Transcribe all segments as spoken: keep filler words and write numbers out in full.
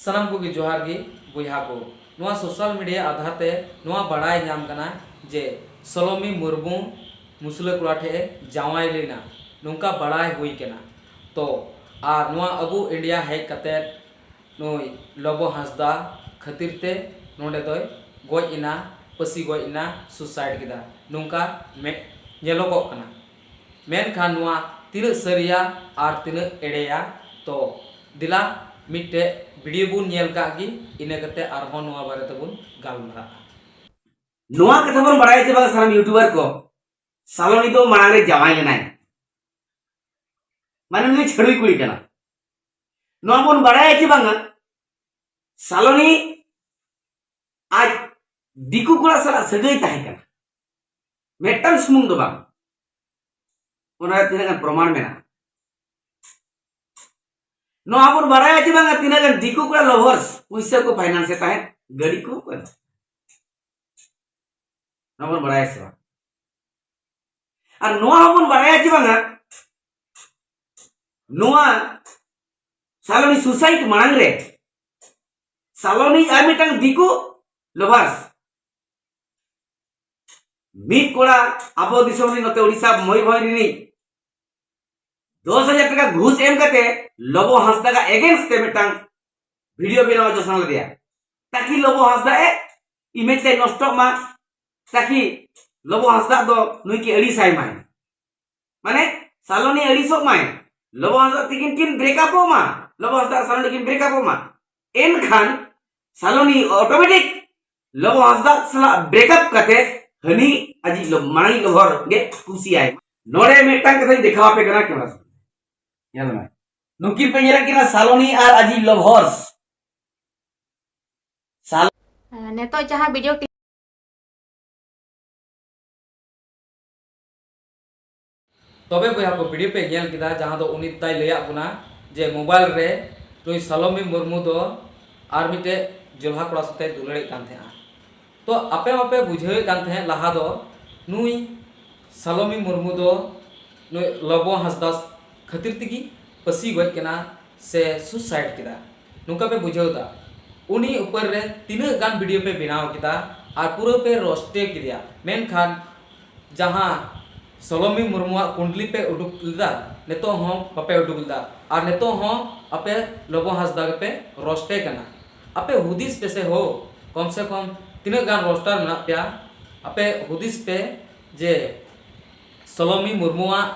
ᱥᱟᱱᱟᱢ ᱠᱚᱜᱮ ᱡᱚᱦᱟᱨ ᱜᱮ ᱵᱚᱭᱦᱟ ᱠᱚ᱾ ᱱᱚᱣᱟ social media ᱟᱫᱷᱟᱨ ᱛᱮ ᱱᱚᱣᱟ ᱵᱟᱲᱟᱭ ᱧᱟᱢ ᱠᱟᱱᱟ ᱡᱮ ᱥᱟᱞᱚᱱᱤ ᱢᱩᱨᱢᱩ ᱢᱩᱥᱞᱟᱹ ᱠᱚᱲᱟ ᱴᱷᱮᱡ ᱮ ᱡᱟᱶᱟᱭ ᱞᱮᱱᱟ, ᱱᱚᱝᱠᱟ ᱵᱟᱲᱟᱭ ᱦᱩᱭ ᱠᱟᱱᱟ᱾ ᱛᱚ ᱟᱨ ᱱᱚᱣᱟ ᱟᱵᱚ ᱤᱱᱰᱤᱭᱟ ᱦᱮᱡ ᱠᱟᱛᱮ ᱱᱩᱭ ᱞᱚᱵᱚ ᱦᱟᱸᱥᱫᱟ ᱠᱷᱟᱹᱛᱤᱨ ᱛᱮ ᱱᱚᱰᱮ ᱫᱚᱭ ᱜᱚᱡ ᱮᱱᱟ, ᱯᱟᱹᱥᱤ ᱜᱚᱡ ᱮᱱᱟ, suicide ᱠᱮᱫᱟ, ᱱᱚᱝᱠᱟ ᱢᱮ-, ᱧᱮᱞᱚᱜᱚᱜ ᱠᱟᱱᱟ᱾ ᱢᱮᱱᱠᱷᱟᱱ ᱱᱚᱣᱟ ᱛᱤᱱᱟᱹᱜ ᱥᱟᱹᱨᱤᱭᱟ ᱟᱨ ᱛᱤᱱᱟᱹᱜ ᱮᱲᱮᱭᱟ, ᱛᱚ ᱫᱮᱞᱟ ᱢᱤᱫᱴᱮᱡ video ᱵᱚᱱ ᱧᱮᱞ ᱠᱟᱜ ᱜᱮ, ᱤᱱᱟᱹ ᱠᱟᱛᱮ ᱟᱨᱦᱚᱸ ᱱᱚᱣᱟ ᱵᱟᱨᱮ ᱛᱮᱵᱚᱱ ᱜᱟᱞᱢᱟᱨᱟᱜᱼᱟ᱾ ᱱᱚᱣᱟ ᱠᱟᱛᱷᱟ ᱵᱚᱱ ᱵᱟᱲᱟᱭᱟ ᱪᱮ ᱵᱟᱝ ᱥᱟᱱᱟᱢ YouTuber ᱠᱚ, ᱥᱟᱞᱚᱱᱤ ᱫᱚ ᱢᱟᱲᱟᱝ ᱨᱮ ᱡᱟᱶᱟᱭ ᱞᱮᱱᱟᱭ, ᱢᱟᱱᱮ ᱱᱩᱭ ᱪᱷᱟᱹᱲᱩᱭ ᱠᱩᱲᱤ ᱠᱟᱱᱟ᱾ ᱱᱚᱣᱟ ᱵᱚᱱ ᱵᱟᱲᱟᱭᱟ ᱪᱮ ᱵᱟᱝᱟ, ᱥᱟᱞᱚᱱᱤ ᱟᱡ ᱫᱤᱠᱩ ᱠᱚᱲᱟ ᱥᱟᱞᱟᱜ ᱥᱟᱹᱜᱟᱹᱭ ᱛᱟᱦᱮᱸ ᱠᱟᱱᱟ, ᱢᱤᱫᱴᱟᱝ ᱥᱩᱢᱩᱝ ᱫᱚ ᱵᱟᱝ, ᱚᱱᱟ ᱨᱮ ᱛᱤᱱᱟᱹᱜ ᱜᱟᱱ ᱯᱨᱚᱢᱟᱱ ᱢᱮᱱᱟᱜᱼᱟ᱾ ᱱᱚᱣᱟ ᱵᱚᱱ ᱵᱟᱲᱟᱭᱟ ᱪᱮ ᱵᱟᱝᱟ, ᱛᱤᱱᱟᱹᱜ ᱜᱟᱱ ᱫᱤᱠᱩ ᱠᱚᱲᱟ lovers ᱯᱩᱭᱥᱟᱹ ᱠᱚ finance ᱮ ᱛᱟᱦᱮᱸᱫ, ᱜᱟᱹᱰᱤ ᱠᱚ᱾ ᱱᱚᱣᱟ ᱵᱚᱱ ᱵᱟᱲᱟᱭᱟ ᱥᱮ ᱵᱟᱝ? ᱟᱨ ᱱᱚᱣᱟ ᱦᱚᱸᱵᱚᱱ ᱵᱟᱲᱟᱭᱟ ᱪᱮ ᱵᱟᱝᱟ, ᱱᱚᱣᱟ ᱥᱟᱞᱚᱱᱤ suicide ᱢᱟᱲᱟᱝ ᱨᱮ ᱥᱟᱞᱚᱱᱤ ᱟᱨ ᱢᱤᱫᱴᱟᱝ ᱫᱤᱠᱩ lovers, ᱢᱤᱫ ᱠᱚᱲᱟ ᱟᱵᱚ ᱫᱤᱥᱚᱢ ᱨᱤᱱ, ᱱᱚᱛᱮ ᱩᱲᱤᱥᱥᱟ ᱢᱚᱭᱩᱨᱵᱷᱚᱸᱡᱽ ᱨᱤᱱᱤᱡ, ᱫᱚᱥ ᱦᱟᱡᱟᱨ ᱴᱟᱠᱟ ᱜᱷᱩᱥ ᱮᱢ ᱠᱟᱛᱮ ᱞᱚᱵᱚ ᱦᱟᱸᱥᱫᱟ ᱜᱟ against ᱛᱮ ᱢᱤᱫᱴᱟᱝ video ᱵᱮᱱᱟᱣ ᱡᱚᱥᱱᱟ ᱞᱮᱫᱮᱭᱟ, ᱛᱟᱠᱤ ᱞᱚᱵᱚ ᱦᱟᱸᱥᱫᱟ ᱮ image ᱛᱮ ᱱᱚᱥᱴᱚᱜ ᱢᱟ, ᱛᱟᱠᱤ ᱞᱚᱵᱚ ᱦᱟᱸᱥᱫᱟ ᱫᱚ ᱱᱩᱭ ᱠᱤ ᱟᱹᱲᱤᱥᱟᱭ ᱢᱟᱭ᱾ ᱢᱟᱱᱮ ᱥᱟᱞᱚᱱᱤ ᱟᱹᱲᱤᱥᱚᱜ ᱢᱟᱭ, ᱞᱚᱵᱚ ᱦᱟᱸᱥᱫᱟ ᱛᱤᱠᱤᱱ ᱠᱤᱱ break up ᱚᱜ ᱢᱟ, ᱞᱚᱵᱚ ᱦᱟᱸᱥᱫᱟ ᱥᱟᱞᱚᱱᱤ ᱠᱤᱱ break up ᱚᱜ ᱢᱟ᱾ ᱮᱱᱠᱷᱟᱱ ᱥᱟᱞᱚᱱᱤ automatic ᱞᱚᱵᱚ ᱦᱟᱸᱥᱫᱟ ᱥᱟᱞᱟᱜ break up ᱠᱟᱛᱮ ᱦᱟᱹᱱᱤ ᱟᱡᱤᱡ ᱞᱚ-, ᱢᱟᱲᱟᱝ lover ᱜᱮ ᱠᱩᱥᱤᱭᱟᱭ ᱢᱟ᱾ ᱱᱚᱰᱮ ᱢᱤᱫᱴᱟᱝ ᱠᱟᱛᱷᱟᱧ ᱫᱮᱠᱷᱟᱣ ᱟᱯᱮ ᱠᱟᱱᱟ camera ᱥᱟᱢᱟᱝ᱾ ᱧᱮᱞ ᱢᱮ, ᱱᱩᱠᱤᱱ ᱯᱮ ᱧᱮᱞᱮᱫ ᱠᱤᱱᱟ ᱥᱟᱞᱚᱱᱤ ᱟᱨ ᱟᱡᱤᱡ lovers᱾ ᱥᱟᱞ- ᱱᱤᱛᱚᱜ ᱡᱟᱦᱟᱸ video clip ᱛᱚᱵᱮ ᱵᱚᱭᱦᱟ ᱠᱚ, video ᱯᱮ ᱧᱮᱞ ᱠᱮᱫᱟ, ᱡᱟᱦᱟᱸ ᱫᱚ ᱩᱱᱤ ᱛᱟᱭ ᱞᱟᱹᱭᱟᱜ ᱵᱚᱱᱟ ᱡᱮ mobile ᱨᱮ ᱱᱩᱭ ᱥᱟᱞᱚᱢᱤ ᱢᱩᱨᱢᱩ ᱫᱚ ᱟᱨ ᱢᱤᱫᱴᱮᱡ ᱡᱚᱞᱦᱟ ᱠᱚᱲᱟ ᱥᱟᱛᱮ ᱫᱩᱞᱟᱹᱲᱮᱫ ᱠᱟᱱ ᱛᱟᱦᱮᱸᱜᱼᱟ᱾ ᱛᱚ ᱟᱯᱮ ᱢᱟᱯᱮ ᱵᱩᱡᱷᱟᱹᱣᱮᱫ ᱠᱟᱱ ᱛᱟᱦᱮᱸᱫ ᱞᱟᱦᱟ ᱫᱚ ᱱᱩᱭ ᱥᱟᱞᱚᱢᱤ ᱢᱩᱨᱢᱩ ᱫᱚ ᱱᱩᱭ ᱞᱚᱵᱚ ᱦᱟᱸᱥᱫᱟ ᱠᱷᱟᱹᱛᱤᱨ ᱛᱮᱜᱮ ᱯᱟᱹᱥᱤ ᱜᱚᱡ ᱠᱟᱱᱟ ᱥᱮ suicide ᱠᱮᱫᱟ᱾ ᱱᱚᱝᱠᱟ ᱯᱮ ᱵᱩᱡᱷᱟᱹᱣ ᱮᱫᱟ, ᱩᱱᱤ ᱩᱯᱚᱨ ᱨᱮ ᱛᱤᱱᱟᱹᱜ ᱜᱟᱱ ᱵᱷᱤᱰᱤᱭᱳ ᱯᱮ ᱵᱮᱱᱟᱣ ᱠᱮᱫᱟ ᱟᱨ ᱯᱩᱨᱟᱹ ᱯᱮ ᱨᱳᱥᱴᱮ ᱠᱮᱫᱮᱭᱟ, ᱢᱮᱱᱠᱷᱟᱱ ᱡᱟᱦᱟᱸ ᱥᱚᱞᱚᱢᱤ ᱢᱩᱨᱢᱩᱣᱟᱜ ᱠᱩᱸᱰᱞᱤ ᱯᱮ ᱩᱰᱩᱠ ᱞᱮᱫᱟ, ᱱᱤᱛᱚᱜ ᱦᱚᱸ ᱵᱟᱯᱮ ᱩᱰᱩᱠ ᱞᱮᱫᱟ᱾ ᱟᱨ ᱱᱤᱛᱚᱜ ᱦᱚᱸ ᱟᱯᱮ ᱞᱚᱵᱚ ᱦᱟᱸᱥᱫᱟ ᱜᱮᱯᱮ ᱨᱳᱥᱴᱮ ᱠᱟᱱᱟ᱾ ᱟᱯᱮ ᱦᱩᱫᱤᱥ ᱯᱮᱥᱮ ᱦᱳ, ᱠᱚᱢ ᱥᱮ ᱠᱚᱢ ᱛᱤᱱᱟᱹᱜ ᱜᱟᱱ ᱨᱳᱥᱴᱟᱨ ᱢᱮᱱᱟᱜ ᱯᱮᱭᱟ, ᱟᱯᱮ ᱦᱩᱫᱤᱥ ᱯᱮ ᱡᱮ ᱥᱚᱞᱚᱢᱤ ᱢᱩᱨᱢᱩᱣᱟᱜ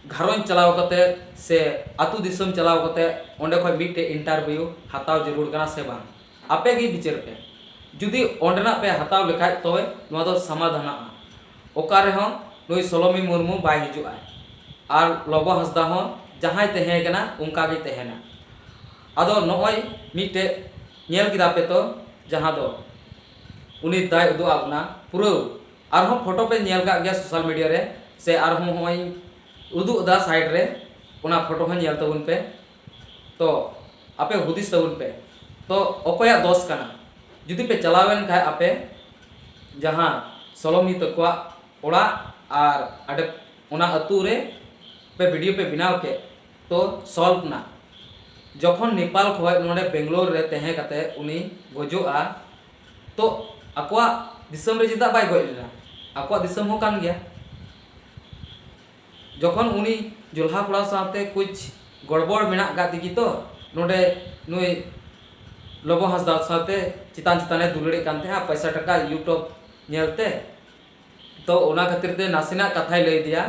ᱜᱷᱟᱨᱚᱸᱡᱽ ᱪᱟᱞᱟᱣ ᱠᱟᱛᱮ ᱥᱮ ᱟᱹᱛᱩ ᱫᱤᱥᱚᱢ ᱪᱟᱞᱟᱣ ᱠᱟᱛᱮ ᱚᱸᱰᱮ ᱠᱷᱚᱱ ᱢᱤᱫᱴᱮᱡ ᱤᱱᱴᱟᱨᱵᱷᱤᱭᱩ ᱦᱟᱛᱟᱣ ᱡᱟᱹᱨᱩᱲ ᱠᱟᱱᱟ ᱥᱮ ᱵᱟᱝ? ᱟᱯᱮ ᱜᱮ ᱵᱤᱪᱟᱹᱨ ᱯᱮ᱾ ᱡᱩᱫᱤ ᱚᱸᱰᱮᱱᱟᱜ ᱯᱮ ᱦᱟᱛᱟᱣ ᱞᱮᱠᱷᱟᱡ, ᱛᱚᱵᱮ ᱱᱚᱣᱟ ᱫᱚ ᱥᱚᱢᱟᱫᱷᱟᱱᱚᱜᱼᱟ᱾ ᱚᱠᱟ ᱨᱮᱦᱚᱸ ᱱᱩᱭ ᱥᱚᱞᱚᱢᱤ ᱢᱩᱨᱢᱩ ᱵᱟᱭ ᱦᱤᱡᱩᱜᱼᱟ᱾ ᱟᱨ ᱞᱚᱵᱚ ᱦᱟᱸᱥᱫᱟ ᱦᱚᱸ ᱡᱟᱦᱟᱸᱭ ᱛᱟᱦᱮᱸ ᱠᱟᱱᱟ, ᱚᱱᱠᱟ ᱜᱮ ᱛᱟᱦᱮᱱᱟ᱾ ᱟᱫᱚ ᱱᱚᱜᱼᱚᱭ ᱢᱤᱫᱴᱮᱡ ᱧᱮᱞ ᱠᱮᱫᱟ ᱯᱮ ᱛᱚ, ᱡᱟᱦᱟᱸ ᱫᱚ ᱩᱱᱤ ᱫᱟᱭ ᱩᱫᱩᱜ ᱟᱫ ᱵᱚᱱᱟ ᱯᱩᱨᱟᱹ᱾ ᱟᱨᱦᱚᱸ ᱯᱷᱳᱴᱳ ᱯᱮ ᱧᱮᱞ ᱠᱟᱜ ᱜᱮᱭᱟ ᱥᱳᱥᱟᱞ ᱢᱤᱰᱤᱭᱟ ᱨᱮ, ᱥᱮ ᱟᱨᱦᱚᱸ ᱦᱚᱸᱜᱼᱚᱭ ᱩᱫᱩᱜ ᱮᱫᱟ ᱥᱟᱭᱤᱰ ᱨᱮ, ᱚᱱᱟ ᱯᱷᱳᱴᱳ ᱦᱚᱸ ᱧᱮᱞ ᱛᱟᱵᱚᱱ ᱯᱮ᱾ ᱛᱚ ᱟᱯᱮ ᱦᱩᱫᱤᱥ ᱛᱟᱵᱚᱱ ᱯᱮ, ᱛᱚ ᱚᱠᱚᱭᱟᱜ ᱫᱚᱥ ᱠᱟᱱᱟ? ᱡᱩᱫᱤ ᱯᱮ ᱪᱟᱞᱟᱣᱮᱱ ᱠᱷᱟᱡ ᱟᱯᱮ ᱡᱟᱦᱟᱸ ᱥᱚᱞᱚᱢᱤ ᱛᱟᱠᱚᱣᱟᱜ ᱚᱲᱟᱜ ᱟᱨ ᱟᱰᱮ ᱚᱱᱟ ᱟᱹᱛᱩ ᱨᱮ ᱯᱮ ᱵᱷᱤᱰᱤᱭᱳ ᱯᱮ ᱵᱮᱱᱟᱣ ᱠᱮᱫ, ᱛᱚ ᱥᱚᱞᱵᱷ ᱱᱟ᱾ ᱡᱚᱠᱷᱚᱱ ᱱᱮᱯᱟᱞ ᱠᱷᱚᱡ ᱱᱚᱰᱮ ᱵᱮᱝᱜᱟᱞᱳᱨ ᱨᱮ ᱛᱟᱦᱮᱸ ᱠᱟᱛᱮ ᱩᱱᱤ ᱜᱚᱡᱚᱜᱼᱟ, ᱛᱚ ᱟᱠᱚᱣᱟᱜ ᱫᱤᱥᱚᱢ ᱨᱮ ᱪᱮᱫᱟᱜ ᱵᱟᱭ ᱜᱚᱡ ᱞᱮᱱᱟ? ᱟᱠᱚᱣᱟᱜ ᱫᱤᱥᱚᱢ ᱦᱚᱸ ᱠᱟᱱ ᱜᱮᱭᱟ᱾ ᱡᱚᱠᱷᱚᱱ ᱩᱱᱤ ᱡᱚᱞᱦᱟ ᱠᱚᱲᱟ ᱥᱟᱶᱛᱮ ᱠᱩᱪ ᱜᱚᱲᱵᱚᱲ ᱢᱮᱱᱟᱜ ᱟᱠᱟᱫ ᱛᱮᱜᱮ ᱛᱚ ᱱᱚᱰᱮ ᱱᱩᱭ ᱞᱚᱵᱚ ᱦᱟᱸᱥᱫᱟ ᱥᱟᱶᱛᱮ ᱪᱮᱛᱟᱱ ᱪᱮᱛᱟᱱᱮ ᱫᱩᱞᱟᱹᱲᱮᱫ ᱠᱟᱱ ᱛᱟᱦᱮᱸᱫ ᱯᱚᱭᱥᱟ ᱴᱟᱠᱟ YouTube ᱧᱮᱞᱛᱮ᱾ ᱛᱚ ᱚᱱᱟ ᱠᱷᱟᱹᱛᱤᱨ ᱛᱮ ᱱᱟᱥᱮᱱᱟᱜ ᱠᱟᱛᱷᱟᱭ ᱞᱟᱹᱭ ᱟᱫᱮᱭᱟ,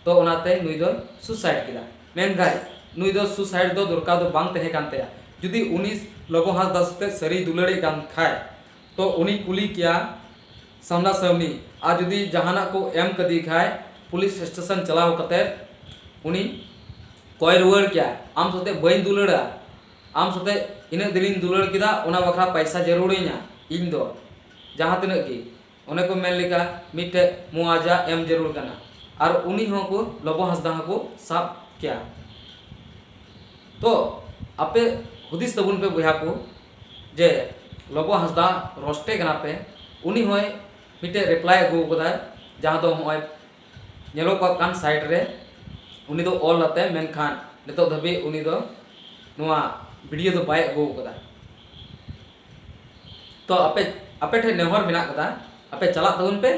ᱛᱚ ᱚᱱᱟᱛᱮ ᱱᱩᱭ ᱫᱚᱭ ᱥᱩᱥᱟᱭᱤᱰ ᱠᱮᱫᱟ᱾ ᱢᱮᱱᱠᱷᱟᱱ ᱱᱩᱭ ᱫᱚ ᱥᱩᱥᱟᱭᱤᱰ ᱫᱚ ᱫᱚᱨᱠᱟᱨ ᱫᱚ ᱵᱟᱝ ᱛᱟᱦᱮᱸ ᱠᱟᱱ ᱛᱟᱭᱟ᱾ ᱡᱩᱫᱤ ᱩᱱᱤ ᱞᱚᱵᱚ ᱦᱟᱸᱥᱫᱟ ᱥᱟᱶᱛᱮ ᱥᱟᱹᱨᱤᱭ ᱫᱩᱞᱟᱹᱲᱮᱫ ᱠᱟᱱ ᱠᱷᱟᱡ, ᱛᱚ ᱩᱱᱤ ᱠᱩᱞᱤ ᱠᱮᱭᱟ ᱥᱟᱢᱱᱟ ᱥᱟᱢᱱᱤ, ᱟᱨ ᱡᱩᱫᱤ ᱡᱟᱦᱟᱱᱟᱜ ᱠᱚ ᱮᱢ ᱠᱟᱫᱮ ᱠᱷᱟᱡ ᱯᱩᱞᱤᱥ ᱥᱴᱮᱥᱚᱱ ᱪᱟᱞᱟᱣ ᱠᱟᱛᱮ ᱩᱱᱤ ᱠᱚᱭ ᱨᱩᱣᱟᱹᱲ ᱠᱮᱭᱟ, "ᱟᱢ ᱥᱟᱛᱮ ᱵᱟᱹᱧ ᱫᱩᱞᱟᱹᱲᱟ, ᱟᱢ ᱥᱟᱛᱮ ᱤᱱᱟᱹᱜ ᱫᱤᱱᱤᱧ ᱫᱩᱞᱟᱹᱲ ᱠᱮᱫᱟ, ᱚᱱᱟ ᱵᱟᱠᱷᱨᱟ ᱯᱟᱭᱥᱟ ᱡᱟᱹᱨᱩᱲᱤᱧᱟ ᱤᱧ ᱫᱚ, ᱡᱟᱦᱟᱸ ᱛᱤᱱᱟᱹᱜ ᱜᱮ", ᱚᱱᱮ ᱠᱚ ᱢᱮᱱ ᱞᱮᱠᱟ ᱢᱤᱫᱴᱮᱡ ᱢᱩᱣᱟᱡᱟ ᱮᱢ ᱡᱟᱹᱨᱩᱲ ᱠᱟᱱᱟ᱾ ᱟᱨ ᱩᱱᱤ ᱦᱚᱸ ᱠᱚ ᱞᱚᱵᱚ ᱦᱟᱸᱥᱫᱟ ᱦᱚᱸᱠᱚ ᱥᱟᱵ ᱠᱮᱭᱟ᱾ ᱛᱚ ᱟᱯᱮ ᱦᱩᱫᱤᱥ ᱛᱟᱵᱚᱱ ᱯᱮ ᱵᱚᱭᱦᱟ ᱠᱚ, ᱡᱮ ᱞᱚᱵᱚ ᱦᱟᱸᱥᱫᱟ ᱨᱳᱥᱴᱮ ᱠᱟᱱᱟ ᱯᱮ, ᱩᱱᱤ ᱦᱚᱸᱭ ᱢᱤᱫᱴᱮᱡ ᱨᱤᱯᱞᱟᱭ ᱟᱹᱜᱩ ᱠᱟᱫᱟᱭ, ᱡᱟᱦᱟᱸ ᱫᱚ ᱦᱚᱸᱜᱼᱚᱭ ᱧᱮᱞᱚᱜᱚᱜ ᱠᱟᱱ ᱥᱟᱭᱤᱰ ᱨᱮ ᱩᱱᱤ ᱫᱚ ᱚᱞ ᱟᱛᱮ, ᱢᱮᱱᱠᱷᱟᱱ ᱱᱤᱛᱚᱜ ᱫᱷᱟᱹᱵᱤᱡ ᱩᱱᱤ ᱫᱚ ᱱᱚᱣᱟ ᱵᱷᱤᱰᱤᱭᱳ ᱫᱚ ᱵᱟᱭ ᱟᱹᱜᱩ ᱟᱠᱟᱫᱟ᱾ ᱛᱚ ᱟᱯᱮ ᱟᱯᱮ ᱴᱷᱮᱱ ᱱᱮᱦᱚᱨ ᱢᱮᱱᱟᱜ ᱟᱠᱟᱫᱟ, ᱟᱯᱮ ᱪᱟᱞᱟᱜ ᱛᱟᱵᱚᱱ ᱯᱮ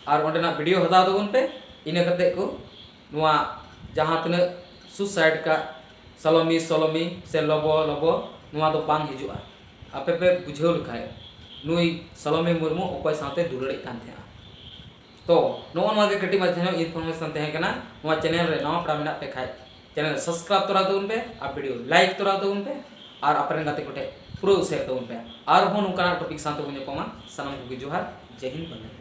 ᱟᱨ ᱚᱸᱰᱮᱱᱟᱜ ᱵᱷᱤᱰᱤᱭᱳ ᱦᱟᱛᱟᱣ ᱛᱟᱵᱚᱱ ᱯᱮ᱾ ᱤᱱᱟᱹ ᱠᱟᱛᱮ ᱠᱚ ᱱᱚᱣᱟ ᱡᱟᱦᱟᱸ ᱛᱤᱱᱟᱹᱜ ᱥᱩᱥᱟᱭᱤᱰ ᱠᱟᱜ ᱥᱟᱞᱚᱢᱤ ᱥᱚᱞᱚᱢᱤ ᱥᱮ ᱞᱚᱵᱚ ᱞᱚᱵᱚ, ᱱᱚᱣᱟ ᱫᱚ ᱵᱟᱝ ᱦᱤᱡᱩᱜᱼᱟ᱾ ᱟᱯᱮ ᱯᱮ ᱵᱩᱡᱷᱟᱹᱣ ᱞᱮᱠᱷᱟᱡ ᱱᱩᱭ ᱥᱟᱞᱚᱢᱤ ᱢᱩᱨᱢᱩ ᱚᱠᱚᱭ ᱥᱟᱶᱛᱮ ᱫᱩᱞᱟᱹᱲᱮᱫ ᱠᱟᱱ ᱛᱟᱦᱮᱸᱜᱼᱟ᱾ ᱛᱚ ᱱᱚᱜᱼᱚ ᱱᱚᱣᱟ ᱜᱮ ᱠᱟᱹᱴᱤᱡ ᱢᱟᱪᱷᱟ ᱧᱚᱜ ᱤᱱᱯᱷᱚᱨᱢᱮᱥᱚᱱ ᱛᱟᱦᱮᱸ ᱠᱟᱱᱟ᱾ ᱱᱚᱣᱟ ᱪᱮᱱᱮᱞ ᱨᱮ ᱱᱟᱣᱟ ᱯᱮᱲᱟ ᱢᱮᱱᱟᱜ ᱯᱮ ᱠᱷᱟᱡ ᱪᱮᱱᱮᱞ ᱥᱟᱵᱥᱠᱨᱟᱭᱤᱵ ᱛᱚᱨᱟ ᱛᱟᱵᱚᱱ ᱯᱮ ᱟᱨ ᱵᱷᱤᱰᱤᱭᱳ ᱞᱟᱭᱤᱠ ᱛᱚᱨᱟ ᱛᱟᱵᱚᱱ ᱯᱮ ᱟᱨ ᱟᱯᱮ ᱨᱮᱱ ᱜᱟᱛᱮ ᱠᱚᱴᱷᱮᱱ ᱯᱩᱨᱟᱹ ᱥᱮᱭᱟᱨ ᱛᱟᱵᱚᱱ ᱯᱮ᱾ ᱟᱨᱦᱚᱸ ᱱᱚᱝᱠᱟᱱᱟᱜ ᱴᱚᱯᱤᱠ ᱥᱟᱶ ᱛᱮᱵᱚᱱ ᱧᱟᱯᱟᱢᱟ᱾ ᱥᱟᱱᱟᱢ ᱠᱚᱜᱮ ᱡᱚᱦᱟᱨ, ᱡᱟᱭ ᱦᱤᱱᱫ, ᱵᱚᱱᱫᱮ ᱢᱟᱛᱟᱨᱟᱢ᱾